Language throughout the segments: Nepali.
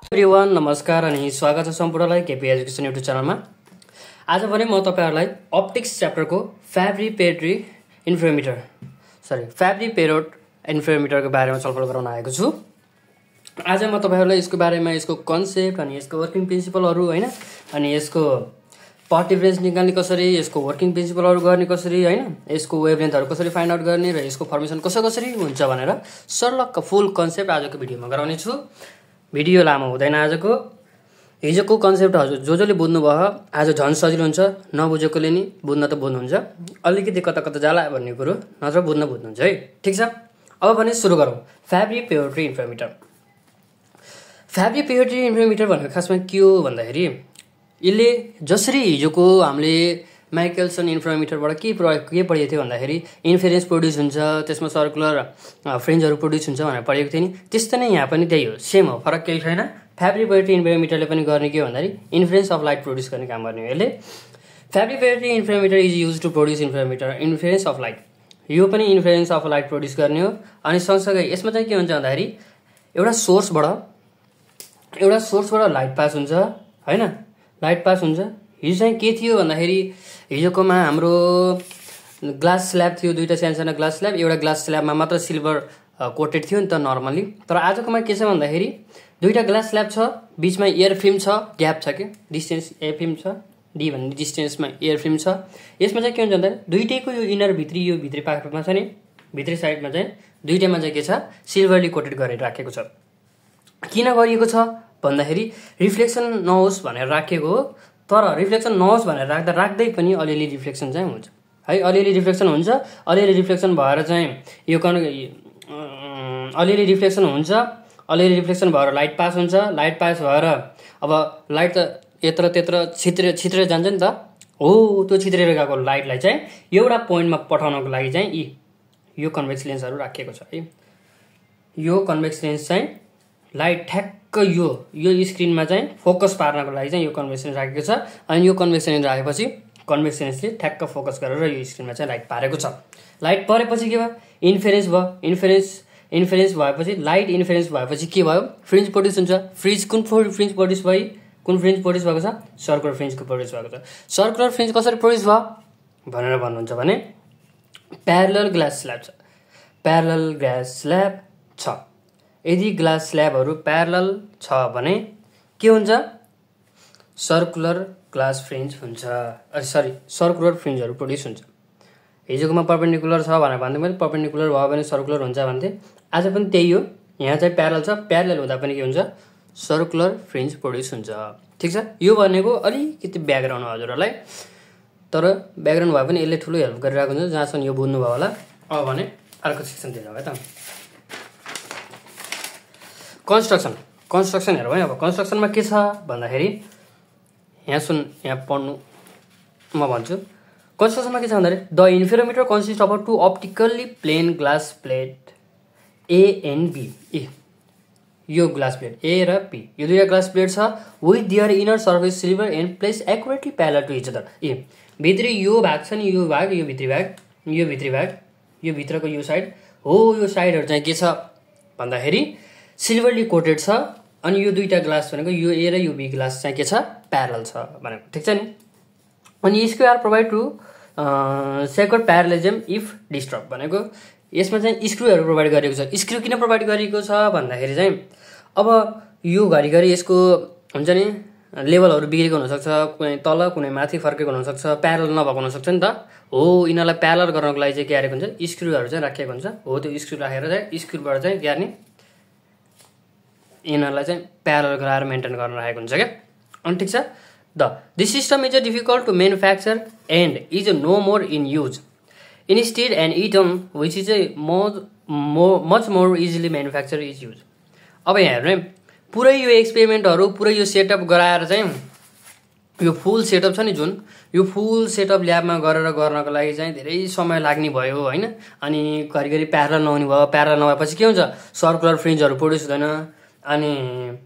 एभ्रिवान नमस्कार अनि स्वागत छ सम्पूर्णलाई केपी एजुकेसन युट्युब च्यानलमा। आज भने म तपाईहरुलाई अप्टिक्स च्याप्टरको फ्याब्रिपेटरी इन्फ्रारेड बारेमा छलफल गराउन आएको छु। आज म तपाईहरुलाई यसको बारेमा, यसको कन्सेप्ट अनि यसको वर्किङ प्रिन्सिपलहरु हैन, अनि यसको पार्ट डिफरेन्स निकाल्ने कसरी, यसको वर्किङ प्रिन्सिपलहरु गर्ने कसरी हैन, यसको वेभलेन्थहरु कसरी फाइन्ड आउट गर्ने र यसको फर्मेसन कसरी हुन्छ भनेर सरलक्क फुल कन्सेप्ट आजको भिडियोमा गराउने छु। भिडियो लामो हुँदैन। आजको हिजोको कन्सेप्ट जसले बुझ्नु भयो आज झन् सजिलो हुन्छ, नबुझेकोले नि बुझ्न त बुझ्नुहुन्छ, अलिकति कता कता जाला भन्ने कुरो नत्र बुझ्नुहुन्छ है। ठीक छ, अब भने सुरु गरौँ। फ्याब्रिपेटरी इन्फ्रारेड भनेको खासमा के हो भन्दाखेरि यसले जसरी हिजोको हामीले माइकलसन इन्फ्रारेडबाट के पढेको थियो भन्दाखेरि इन्फरेन्स प्रोड्युस हुन्छ, त्यसमा सर्कुलर फ्रिन्जहरू प्रोड्युस हुन्छ भनेर पढेको थियो नि, त्यस्तै नै यहाँ पनि त्यही हो, सेम हो, फरक केही छैन। फ्याब्रिपेटरी इन्फ्रारेडले पनि गर्ने के हो भन्दाखेरि इन्फ्लुएन्स अफ लाइट प्रोड्युस गर्ने काम गर्ने हो यसले। Fabry Perot infrared is used to produce influence of light, यो पनि इन्फ्लुएन्स अफ लाइट प्रोड्युस गर्ने हो। अनि सँगसँगै यसमा चाहिँ के हुन्छ भन्दाखेरि एउटा सोर्सबाट लाइट पास हुन्छ हैन, लाइट पास हुन्छ। हिजो चाहिँ के थियो भन्दाखेरि हिजोकोमा हाम्रो ग्लास स्ल्याब थियो, दुईटा सानो ग्लास स्ल्याब, एउटा ग्लास स्ल्याबमा मात्र सिल्भर कोटेड थियो नि त नर्मली। तर आजकोमा के छ भन्दाखेरि दुईटा ग्लास स्ल्याब छ, बीचमा एयर फिल्म छ, ग्याप छ के डिस्टेन्स एयर फिल्म छ, डी भन्ने डिस्टेन्समा एयर फिल्म छ। यसमा चाहिँ के हुन्छ भन्दाखेरि दुईटैको यो इनर भित्री पार्टमा छ नि, भित्री साइडमा चाहिँ दुईटैमा चाहिँ के छ, सिल्भरली कोटेड गरेर राखेको छ। किन गरिएको छ भन्दाखेरि रिफ्लेक्सन नहोस् भनेर राखेको हो। तर रिफ्लेक्सन नहोस् भनेर राख्दै पनि अलिअलि रिफ्लेक्सन चाहिँ हुन्छ है, अलिअलि रिफ्लेक्सन भएर चाहिँ यो अलिअलि रिफ्लेक्सन भएर लाइट पास हुन्छ। लाइट पास भएर अब लाइट त यत्र त्यत्र छित्रेर जान्छ नि त हो, त्यो छित्रेर गएको लाइटलाई चाहिँ एउटा पोइन्टमा पठाउनको लागि चाहिँ यो कन्भेक्स लेन्सहरू राखिएको छ है। यो कन्भेक्स लेन्स चाहिँ लाइट ठ्याक्क यो स्क्रिनमा चाहिँ फोकस पार्नको लागि चाहिँ यो कन्भेक्स लेन्स राखेको छ। अनि यो कन्भेक्स लेन्स राखेपछि कन्भेक्स लेन्सले ठ्याक्क फोकस गरेर यो स्क्रिनमा चाहिँ लाइट पारेको छ। लाइट परेपछि के भयो, इन्फरेन्स भयो। इन्फरेन्स भएपछि लाइट इन्फरेन्स भएपछि के भयो, फ्रिन्ज प्रोड्युस हुन्छ। कुन फ्रिन्ज प्रोड्युस भएको छ, सर्कुलर फ्रिन्जको प्रोड्युस भएको छ। सर्कुलर फ्रिन्ज कसरी प्रोड्युस भयो भनेर भन्नुहुन्छ भने प्यारलल ग्लास स्ल्याब छ। यदि ग्लास स्ल्याबहरू प्यारलल छ भने के हुन्छ, सर्कुलर फ्रिन्जहरू प्रोड्युस हुन्छ। हिजोकोमा पर्पेन्डिकुलर छ भनेर भन्थे मैले, पर्पेन्डिकुलर भयो भने सर्कुलर हुन्छ भन्थे। आज पनि त्यही हो, यहाँ चाहिँ प्यारलल छ, प्यारलल हुँदा पनि के हुन्छ, सर्कुलर फ्रिन्ज प्रोड्युस हुन्छ। ठिक छ, यो भनेको अलिकति ब्याकग्राउन्ड हो हजुरहरूलाई, तर ब्याकग्राउन्ड भए पनि यसले ठुलो हेल्प गरिरहेको हुन्छ। जहाँसम्म यो बुझ्नुभयो होला। अब भने अर्को सेक्सनतिर है त, कन्स्ट्रक्सन हेरौँ है। अब कन्स्ट्रक्सनमा के छ भन्दाखेरि यहाँ पढ्नु म भन्छु। कन्स्ट्रक्सनमा के छ भन्दाखेरि the infrared consist of two optically plane glass plate A and B. यो ग्लास प्लेट ए र बी, यो दुईटा ग्लास प्लेट छ with their inner surface silver and place accurately parallel to each other. भित्री यो भाग छ नि, यो भित्रको यो साइड हो, यो साइडहरू चाहिँ के छ भन्दाखेरि सिल्भरली कोटेड छ। अनि यो दुईटा ग्लास भनेको यो ए र यो बी ग्लास चाहिँ के छ, प्यारलल छ भनेको। ठिक छ नि। अनि square provide to secure parallelism if disturb भनेको यसमा चाहिँ स्क्रुहरू प्रोभाइड गरेको छ। स्क्रु किन प्रोभाइड गरेको छ भन्दाखेरि चाहिँ अब यो घरिघरि यसको हुन्छ नि लेभलहरू बिग्रेको हुनसक्छ, कुनै तल कुनै माथि फर्केको हुनसक्छ, प्यारल नभएको हुनसक्छ नि त हो। यिनीहरूलाई प्यारल गर्नको लागि चाहिँ के गरेको हुन्छ, स्क्रुहरू चाहिँ राखेको हुन्छ हो। त्यो स्क्रु राखेर चाहिँ स्क्रुबाट चाहिँ के गर्ने, यिनीहरूलाई चाहिँ प्यारल गराएर मेन्टेन गर्न राखेको हुन्छ क्या। अनि ठिक छ, this system is difficult to manufacture and is no more in use instead and item which is much more easily manufacture is use. अब यहाँ हेर्नु है, पुरै यो एक्सपेरिमेन्टहरू पुरै यो सेटअप गराएर चाहिँ यो फुल सेटअप छ नि, जुन यो फुल सेटअप ल्याबमा गर्नको लागि चाहिँ धेरै समय लाग्ने भयो हैन। अनि घरिघरि प्यारलल नहुने भयो। प्यारलल नभएपछि के हुन्छ, सर्कुलर फ्रिन्जहरू प्रोड्युस हुँदैन। अनि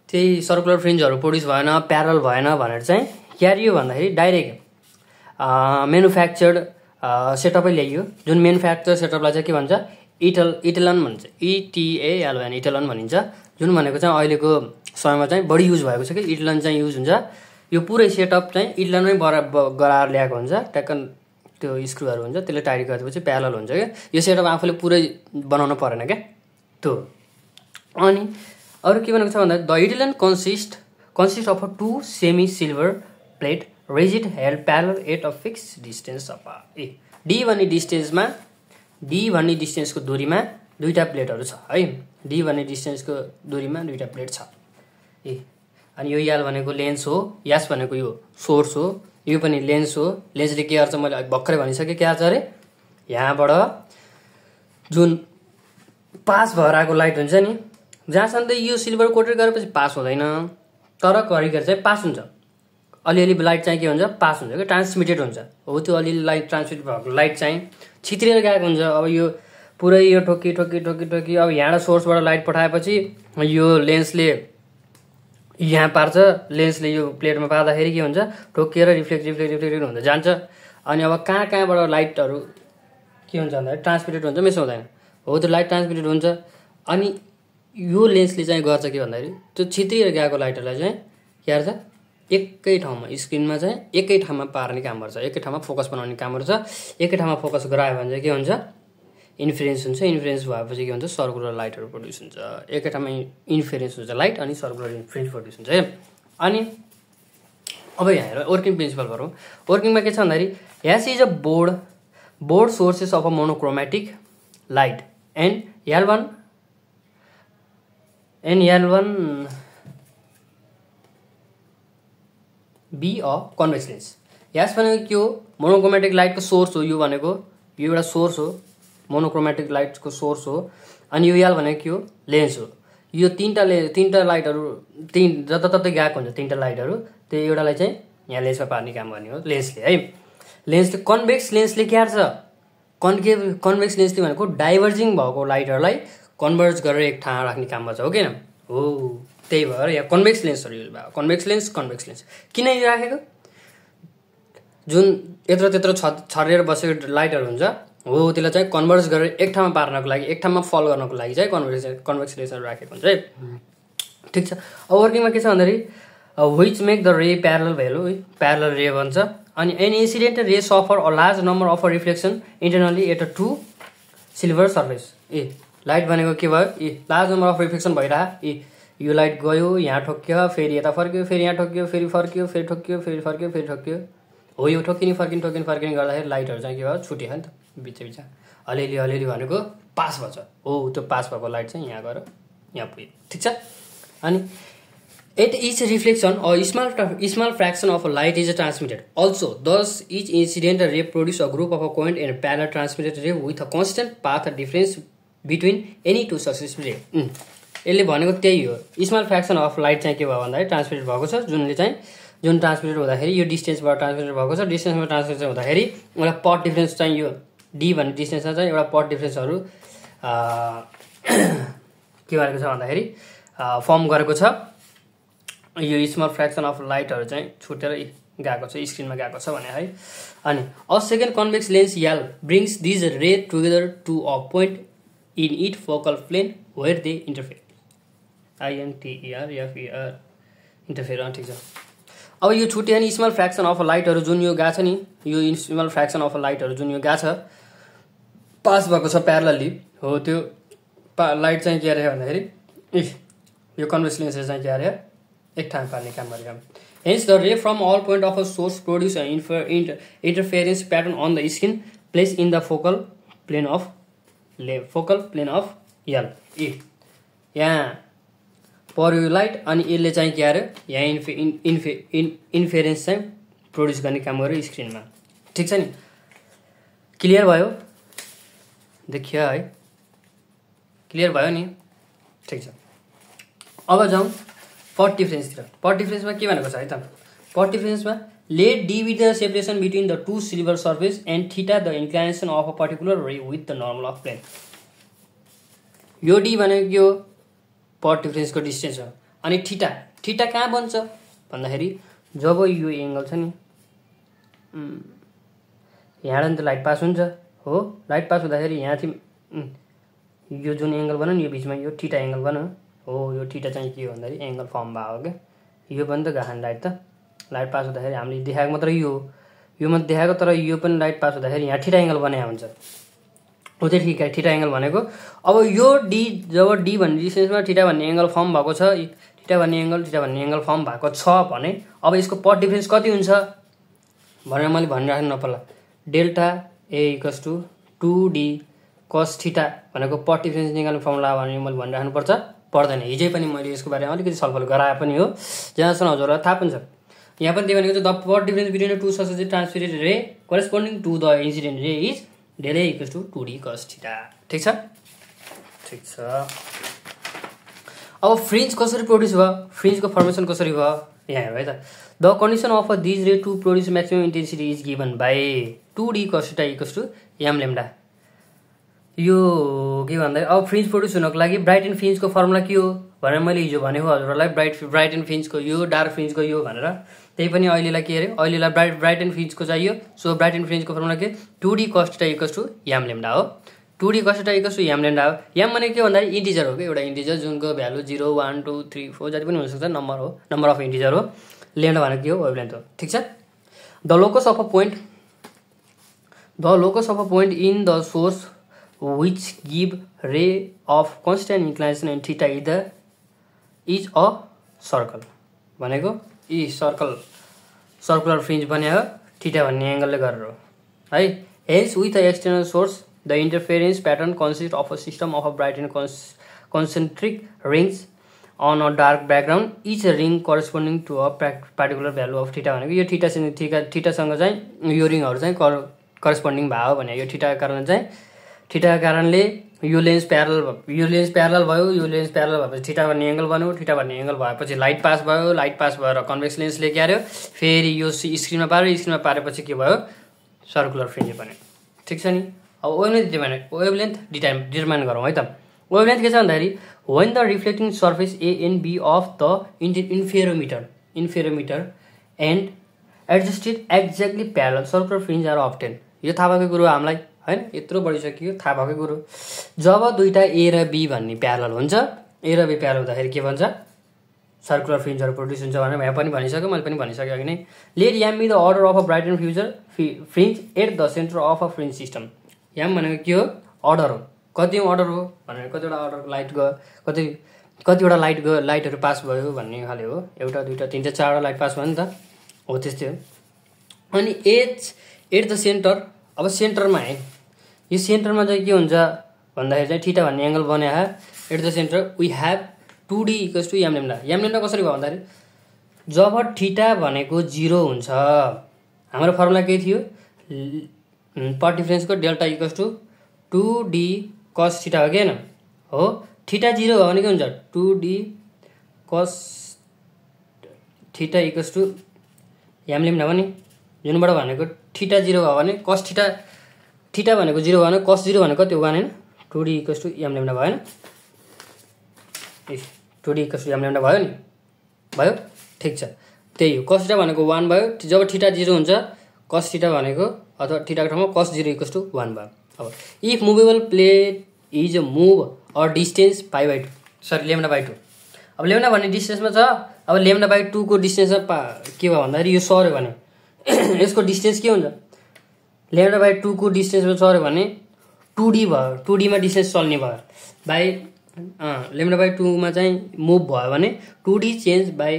त्यही सर्कुलर फ्रिन्जहरू प्रोड्युस भएन, प्यारलल भएन भनेर चाहिँ क्यारियो भन्दाखेरि डाइरेक्ट म्यानुफ्याक्चर्ड सेटअपै ल्याइयो। जुन म्यानुफ्याक्चर सेटअपलाई चाहिँ के भन्छ, इटलन भन्छ, इटिएएलएन इटलन भनिन्छ। जुन भनेको चाहिँ अहिलेको समयमा चाहिँ बढी युज भएको छ कि इटलन चाहिँ युज हुन्छ। यो पुरै सेटअप चाहिँ इटलनमै गराएर ल्याएको हुन्छ, ट्याक्क त्यो स्क्रुहरू हुन्छ त्यसले टाइट गरेपछि प्यारलल हुन्छ क्या। यो सेटअप आफूले पुरै बनाउनु परेन क्या त्यो। अनि अरू के भनेको छ भन्दा the etalon consist of 2 semi silver plate rigid held parallel at a fix distance apart. D भन्ने डिस्टेन्सको दूरीमा दुईटा प्लेटहरू छ है। डी भन्ने डिस्टेन्सको दूरीमा दुईटा प्लेट छ अनि यो याल भनेको लेन्स हो, यास भनेको यो सोर्स हो, यो पनि लेन्स हो। लेन्सले के गर्छ मैले भर्खरै भनिसकेँ के गर्छ अरे, यहाँबाट जुन पास भएर आएको लाइट हुन्छ नि जहाँसम्म त यो सिल्भर कोटेड गरेपछि पास हुँदैन, तर घरिघरि चाहिँ पास हुन्छ। अलिअलि लाइट चाहिँ के हुन्छ पास हुन्छ कि ट्रान्समिटेड हुन्छ हो। त्यो अलिअलि लाइट ट्रान्समिट भएको लाइट चाहिँ छित्रिएर गएको हुन्छ। अब यो पुरै यो ठोकी अब यहाँबाट सोर्सबाट लाइट पठाएपछि यो लेन्सले यहाँ पार्छ, लेन्सले यो प्लेटमा पार्दाखेरि के हुन्छ ठोकिएर रिफ्लेक्ट हुँदै जान्छ। अनि अब कहाँबाट लाइटहरू के हुन्छ भन्दाखेरि ट्रान्समिटेड हुन्छ, मिस हुँदैन हो। त्यो लाइट ट्रान्समिटेड हुन्छ अनि यो लेन्सले चाहिँ गर्छ के भन्दाखेरि त्यो छित्रिएर गएको लाइटहरूलाई चाहिँ के गर्छ एकै ठाउँमा स्क्रिनमा चाहिँ एकै ठाउँमा पार्ने काम गर्छ, एकै ठाउँमा फोकस बनाउने काम गर्छ। एकै ठाउँमा फोकस गरायो भने चाहिँ के हुन्छ इन्फरेन्स हुन्छ। इन्फरेन्स भएपछि के हुन्छ सर्कुलर लाइटहरू प्रड्युस हुन्छ। एकै ठाउँमा इन्फरेन्स हुन्छ लाइट अनि सर्कुलर इन्फरेन्स प्रड्युस हुन्छ है। अनि अब यहाँ हेर वर्किङ प्रिन्सिपल गरौँ। वर्किङमा के छ भन्दाखेरि S is a board sources of a monochromatic light and L1 be a convex lens. S भनेको के हो मोनोक्रोमेटिक लाइटको सोर्स हो। यो भनेको यो एउटा सोर्स हो, मोनोक्रोमेटिक लाइटको सोर्स हो। अनि यो याल भनेको के हो लेन्स हो। यो तीनटा लाइटहरू जताततै गएको हुन्छ तीनटा लाइटहरू, त्यो एउटालाई चाहिँ यहाँ लेन्समा पार्ने काम गर्ने हो लेन्सले है। लेन्सले कन्भेक्स लेन्सले के गर्छ कन्भेक्स लेन्सले भनेको डाइभर्जिङ भएको लाइटहरूलाई कन्भर्ज गरेर एक ठाउँ राख्ने काम गर्छ हो किन हो। त्यही भएर यहाँ कन्भेक्स लेन्सहरू युज भयो। कन्भेक्स लेन्स किन राखेको जुन यत्र त्यत्र छरेर बसेको लाइटहरू हुन्छ हो त्यसलाई चाहिँ कन्भर्ज गरेर एक ठाउँमा पार्नको लागि एक ठाउँमा फल गर्नको लागि चाहिँ कन्भेक्स लेन्सहरू राखेको हुन्छ है। ठिक छ। अब वर्किङमा के छ भन्दाखेरि व्हिच मेक द रे प्यारलल भ्यालु प्यारलल रे भन्छ। अनि an incident ray suffer a large number of reflection internally at a two silver surface. Light भनेको के भयो लार्ज नम्बर अफ रिफ्लेक्सन भइरह यो लाइट गयो यहाँ ठोक्यो फेरि यता फर्क्यो फेरि यहाँ ठोक्यो फेरि फर्क्यो फेरि ठोक्यो फेरि फर्क्यो फेरि ठोक्यो हो। यो ठोकिने फर्किने गर्दाखेरि लाइटहरू चाहिँ के भयो छुट्यो नि त बिच अलिअलि भनेको पास भन्छ हो। त्यो पास भएको लाइट चाहिँ यहाँ गएर यहाँ पुग्यो। ठिक छ। अनि at each reflection a small fraction of a light is transmitted also thus each incident ray produce a group of a point and parallel transmitted ray with a constant path difference between any two successive ray. यसले भनेको त्यही हो। स्मल फ्र्याक्सन अफ लाइट चाहिँ के भयो भन्दाखेरि ट्रान्समिटेड भएको छ जुन ट्रान्समिटेड हुँदाखेरि यो डिस्टेन्सबाट ट्रान्समिटेड भएको छ। डिस्टेन्समा ट्रान्समिटेड हुँदाखेरि एउटा पथ डिफरेन्स चाहिँ यो डी भन्ने डिस्टेन्समा चाहिँ एउटा पथ डिफरेन्सहरू के गरेको छ भन्दाखेरि फर्म गरेको छ। यो स्मल फ्र्याक्सन अफ लाइटहरू चाहिँ छुटेर गएको छ स्क्रिनमा गएको छ भने है। अनि a second convex lens will brings these ray together to a point in it focal plane where they interfere INTERFER interfere. ठिक छ। अब यो छुट्यो नि स्मल फ्र्याक्सन अफ लाइटहरू जुन यो गएको छ नि यो स्मल फ्र्याक्सन अफ लाइटहरू जुन यो गएको छ पास भएको छ प्यारलली हो। त्यो लाइट चाहिँ के अरे भन्दाखेरि यो कन्भेक्स लेन्सले चाहिँ के अरे एक ठाउँ पार्ने काम गरेको। Hence the ray from all point of a source produce interference pattern on the screen place in the focal plane of L. यहाँ पर्यो लाइट अनि यसले चाहिँ के अरे यहाँ इन्फेरेन्स चाहिँ प्रड्युस गर्ने काम गर्यो स्क्रिनमा। ठिक छ नि क्लियर भयो देखियो है क्लियर भयो नि। ठिक छ। अब जाउँ पथ डिफरेन्सतिर। पथ डिफरेन्समा के भनेको छ है त पथ डिफरेन्समा let D with the separation between the two silver surface and theta the inclination of a particular ray with the normal of plane. यो डी भनेको के हो पथ डिफरेन्सको डिस्टेन्स हो। अनि थीटा कहाँ बन्छ भन्दाखेरि जब यो एङ्गल छ नि यहाँबाट त लाइट पास हुन्छ हो। लाइट पास हुँदाखेरि यहाँ चाहिँ यो जुन एङ्गल बन्यो नि यो बिचमा यो थीटा एङ्गल बन्यो हो यो थीटा चाहिँ के हो भन्दाखेरि एंगल फर्म भयो के यो पनि त गएको लाइट त लाइट पास हुँदाखेरि हामीले देखाएको मात्र यो मात्र देखाएको तर यो पनि लाइट पास हुँदाखेरि यहाँ थीटा एंगल बने हुन्छ हो चाहिँ ठीक है थीटा एंगल भनेको अब यो डी जब डी भन्ने डिस्टेन्समा थीटा भन्ने एंगल फर्म भएको छ थीटा भन्ने एंगल फर्म भएको छ भने अब यसको पथ डिफरेन्स कति हुन्छ भनेर मैले भनिराख्नु नपर्ला delta A equals to 2d cos theta भनेको पथ डिफरेन्स निकाल्ने फर्मुला भने मैले भनिराख्नु पर्दैन हिजै पनि मैले यसको बारेमा अलिकति छलफल गराए पनि हो जहाँसम्म हजुरलाई थाहा पनि छ यहाँ पनि त्यही भनेको the path difference between two ससेसिभ transmitted ray corresponding to the incident ray is del A equals to 2d cos theta ठीक छ अब फ्रिन्ज कसरी प्रोड्युस भयो फ्रिन्जको फर्मेसन कसरी भयो यहाँ हेर्नु है त the condition of these ray to produce maximum intensity is given by 2d cos theta equals to m lambda यो के भन्दा अब फ्रिन्ज प्रोड्युस हुनको लागि ब्राइट एन्ड फ्रिन्जको फर्मुला के हो भनेर मैले हिजो भनेको हजुरहरूलाई ब्राइट एन्ड फ्रिन्जको यो डार्क फ्रिन्जको यो भनेर त्यही पनि अहिलेलाई के अरे अहिलेलाई ब्राइट एन्ड फ्रिन्जको चाहियो सो ब्राइट एन्ड फ्रिन्जको फर्मुला के 2d cos theta equals to m lambda हो 2d cos theta equals to m lambda हो m भनेको के भन्दाखेरि इन्टिजर हो कि एउटा इन्टिजर जुनको भ्यालु 0 1 2 3 4 जति पनि हुनसक्छ नम्बर अफ इन्टिजर हो lambda भनेको के हो वेभलेन्थ हो ठीक छ the locus of a point in the source which give ray of constant inclination and theta is a circle भनेको यी सर्कुलर फ्रिन्ज बन्यो थीटा भन्ने एंगलले गरेर हो है hence with a external source the interference pattern consists of a system of a bright and concentric rings on a dark background each ring corresponding to a particular value of theta भनेको यो थीटासँग चाहिँ यो रिङहरु चाहिँ करेस्पोन्डिङ भयो भने यो थीटाको कारणले यो लेन्स प्यारलल भयो यो लेन्स प्यारलल भएपछि थीटा भन्ने एंगल बन्यो थीटा भन्ने एंगल भएपछि लाइट पास भएर कन्भेक्स लेन्सले के गर्यो फेरि यो स्क्रिनमा पारेपछि के भयो सर्कुलर फ्रिन्ज बन्यो ठीक छ नि अब वेभलेन्थ डिटरमाइन गरौँ है त वेभलेन्थ के छ भन्दाखेरि when the reflecting surface A and B of the interferometer and adjusted exactly parallel circular fringe are obtained यो थाहा भएको कुरो हामीलाई हैन यत्रो बढिसक्यो थाहा भएको कुरो जब दुईटा A र B भन्ने प्यारलल हुन्छ A र B प्यारलल हुँदाखेरि के भन्छ सर्कुलर फ्रिन्जहरु प्रोड्युस हुन्छ भनेर यहाँ पनि भनिसक्यो मैले पनि भनिसके अघि नै let m be the order of a bright and future fringe at the centre of a fringe system m भनेको के हो अर्डर हो कति अर्डर हो भनेर कतिवटा अर्डरको लाइट गयो कतिवटा लाइटहरु पास भयो भन्ने खाले हो एउटा दुईटा तीनटा चारवटा लाइट पास भयो नि त हो त्यस्तै हो अनि एट द सेन्टर अब सेन्टरमा है यो सेन्टरमा चाहिँ के हुन्छ भन्दाखेरि चाहिँ थीटा भन्ने एंगल बन्या at the centre we have 2d equals to m lambda कसरी भयो भन्दाखेरि जब थीटा भनेको 0 हुन्छ हाम्रो फर्मुला के थियो पथ डिफरेन्सको delta equals to 2d cos theta हो के हैन हो थीटा 0 भयो भने के हुन्छ 2d cos theta equals to m lambda भने जुनबाट भनेको थीटा 0 भयो भने cos थीटा भनेको 0 भयो भने cos 0 भनेको कति हो हैन 2d equals to m lambda भयो हैन 2d equals to m lambda भयो नि भयो ठीक छ त्यही हो cos थीटा भनेको 1 भयो जब थीटा 0 हुन्छ cos थीटा भनेको अथवा थीटाको ठाउँमा cos 0 इक्वल्स टु 1 भयो अब if movable plate is move or distance lambda by 2 अब lambda भन्ने डिस्टेन्समा छ अब lambda by 2 को डिस्टेन्समा के भयो भन्दाखेरि यो सर्यो भने यसको डिस्टेन्स के हुन्छ lambda by 2 को डिस्टेन्समा सर्यो भने 2d भयो 2d मा डिस्टेन्स चल्ने भयो बाइ lambda by 2 मा चाहिँ मुभ भयो भने 2d change by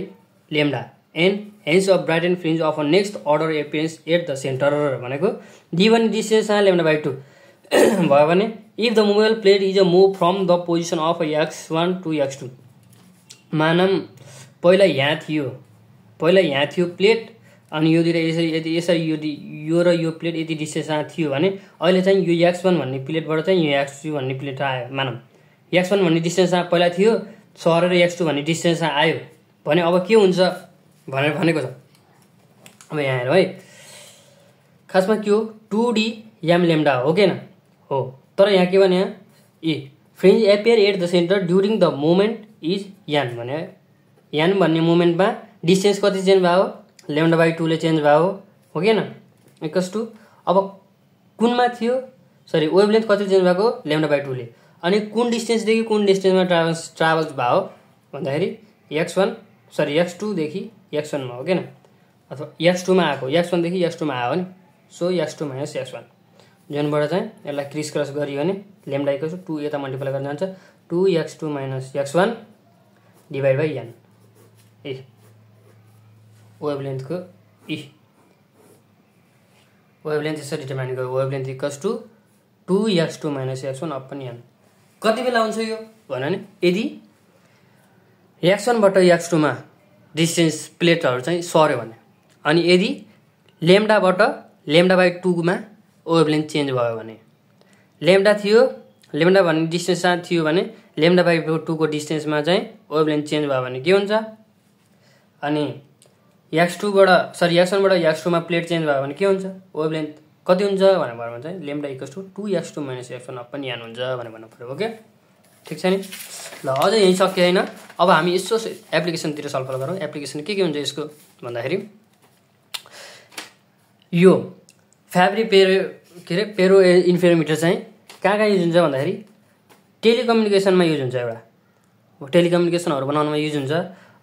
lambda and hence a bright and fringe of a next order appearance at the center भनेको given distance lambda by 2 भयो भने if the movable plate is a move from the position of x1 to x2 मानम पहिला यहाँ थियो प्लेट अनि यो दिएर यसरी यो र यो प्लेट यति डिस्टेन्समा थियो भने अहिले चाहिँ यो x1 भन्ने प्लेटबाट चाहिँ यो x2 भन्ने प्लेट आयो मानम x1 भन्ने डिस्टेन्समा पहिला थियो सरेर x2 भन्ने डिस्टेन्समा आयो भने अब के हुन्छ भनेर भनेको छ अब यहाँ हेरौँ है खासमा के हो 2d m lambda हो के न हो तर यहाँ के भने a fringe appear at the centre during the moment is n भने n भन्ने मोमेन्टमा डिस्टेन्स कति चेन्ज भयो lambda by 2 ले चेन्ज भयो हो के न इक्वल्स टु अब कुनमा थियो सरी वेभलेन्थ कति चेन्ज भएको lambda by 2 ले अनि कुन डिस्टेन्स देखि कुन डिस्टेन्समा ट्राभल्स भयो भन्दाखेरि x2 देखि x1 मा हो के न, अथवा x2 मा आएको x1 देखि x2 मा आयो नि, सो x2 माइनस x1 जुनबाट चाहिँ यसलाई क्रिस क्रस गरियो भने लेम्डा इक्वल्स टु 2 यता मल्टिप्लाई गर्न जान्छ 2x2 minus x1 divide by n a वेभलेन्थको वेभलेन्थ यसरी डिटर्माइन गर्यो wavelength equals to 2x2 minus x1 upon n कति बेला हुन्छ यो भने नि यदि x1 बाट x2 मा डिस्टेन्स प्लेटहरु चाहिँ सर्यो भने अनि यदि लेम्डाबाट लेम्डा बाइ 2 मा वेभलेन्थ चेन्ज भयो भने लेम्डा थियो लेम्डा भन्ने डिस्टेन्स मा थियो भने लेम्डा बाइ 2 को डिस्टेन्समा चाहिँ वेभलेन्थ चेन्ज भयो भने के हुन्छ अनि x1 बाट x2 मा प्लेट चेन्ज भयो भने के हुन्छ वेभलेन्थ कति हुन्छ भनेर भन्नु चाहिँ lambda equals to 2x2 minus x1 upon n हुन्छ भनेर भन्नु पर्यो ओके ठीक छ नि ल अझै यही सके हैन अब हामी यसो एप्लिकेसन तिर सल्भ गरौँ एप्लिकेसन के हुन्छ यसको भन्दाखेरि यो पेरो इन्फेरोमिटर चाहिँ कहाँ युज हुन्छ भन्दाखेरि टेलिकम्युनिकेसनमा युज हुन्छ एउटा टेलिकम्युनिकेसनहरु बनाउनमा युज हुन्छ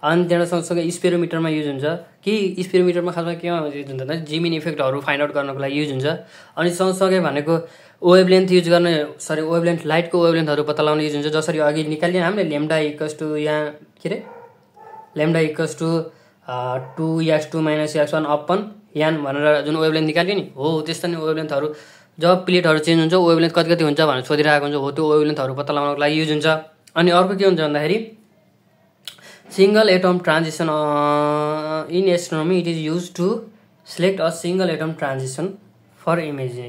अनि त्यहाँ सँगसँगै स्पेरोमिटरमा युज हुन्छ कि स्पेरोमिटरमा खासमा केमा युज हुन्छ भने जिमिन इफेक्टहरु फाइन्ड आउट गर्नको लागि युज हुन्छ अनि सँगसँगै भनेको वेभलेन्थ युज गर्ने वेभलेन्थ लाइटको वेभलेन्थहरु पत्ता लगाउन युज हुन्छ जसरी अघि निकाल्ने हामीले लेम्डा इक्वल्स टु यहाँ के ray lambda equals to 2x2 minus x1 upon n भनेर जुन वेभलेन्थ निकाल्यो नि हो त्यस्तो नि वेभलेन्थहरु जब प्लेटहरु चेन्ज हुन्छ वेभलेन्थ कति कति हुन्छ भनेर सोधिरहेको हुन्छ हो त्यो वेभलेन्थहरु पत्ता लगाउनको लागि युज हुन्छ अनि अर्को के हुन्छ भन्दाखेरि single atom transition in astronomy it is used to select a single atom transition for imaging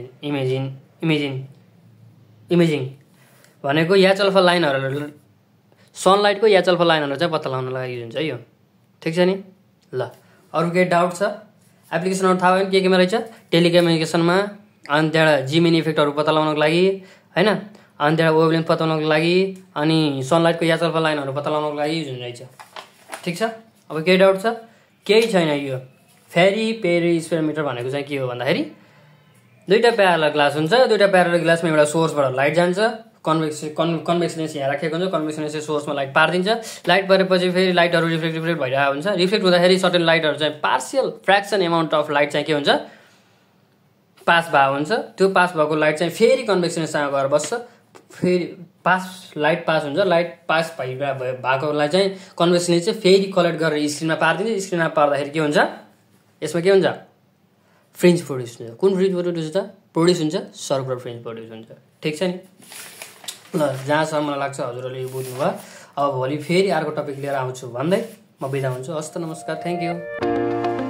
भनेको याच अल्फा लाइनहरु सनलाइटको याच अल्फा लाइनहरु चाहिँ पत्ता लगाउन लागि युज हुन्छ यो ठीक छ नि ल अरु के डाउट छ एप्लिकेसनहरु थाहा भयो के केमा रहेछ टेलिकम्युनिकेसनमा अनि त्यहाँ जिमिन इफेक्टहरु पत्ता लगाउनको लागि हैन अनि त्यहाँ वेभलेन्थ पत्ता लगाउनको लागि अनि सनलाइटको याच अल्फा लाइनहरु पत्ता लगाउनको लागि युज हुन्छ ठीक छ अब के डाउट छ केही छैन यो फेरि पेरी स्पेरोमिटर भनेको चाहिँ के हो भन्दाखेरि दुईटा प्यारलल ग्लास हुन्छ दुईटा प्यारलल ग्लासमा एउटा सोर्सबाट लाइट जान्छ कन्भेक्सन यहाँ राखेको हुन्छ कन्भेक्सन सोर्समा लाइट पार्दिन्छ लाइट परेपछि फेरि लाइटहरु रिफ्लेक्ट भइरहेको हुन्छ रिफ्लेक्ट हुँदाखेरि सर्टेन लाइटहरु चाहिँ partial fraction amount of light चाहिँ के हुन्छ पास भएको हुन्छ त्यो पास भएको लाइट चाहिँ फेरि कन्भेक्सनसँग गएर बस्छ फेरि लाइट पास हुन्छ लाइट पास भएकोलाई चाहिँ कन्भेक्सनले चाहिँ फेरि कलेक्ट गरेर स्क्रिनमा पार्दिन्छ स्क्रिनमा पार्दाखेरि के हुन्छ यसमा के हुन्छ फ्रिन्ज प्रोड्युस हुन्छ कुन फ्रिन्ज प्रोड्युस हुन्छ सर्कुलर फ्रिन्ज प्रोड्युस हुन्छ ठीक छ नि ल जहाँसम्म मलाई लाग्छ हजुरहरूले यो बुझ्नुभयो अब भोलि फेरि अर्को टपिक लिएर आउँछु भन्दै म बिदा हुन्छु हस्त नमस्कार थ्यांक यू